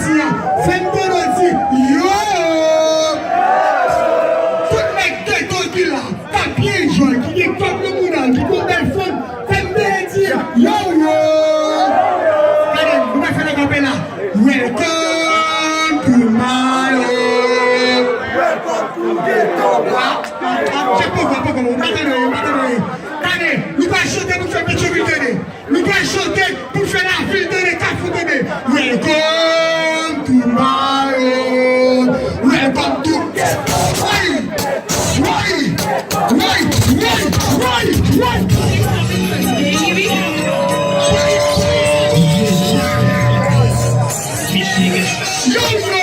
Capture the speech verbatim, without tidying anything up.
Fè m tande w di yo! Tout nèg geto ki la, k ap byen jwe, ki gen kòb nan bouda l, ki gon bèl fanm, fè m tande di yo, yo! Gade, nou pa fè nèg kanpe la. Welcome to my home. Welcome to ghetto. Ah, ah, ah, se poko, poko, ou pa tande, ou pa tande. Gade, nou pa chante pou fè Petyonvil tande. Nou pral chante pou fè lavil tande, Kafou tande. Welcome to my home. Welcome to ghetto. Woy! Woy! Yo, yo!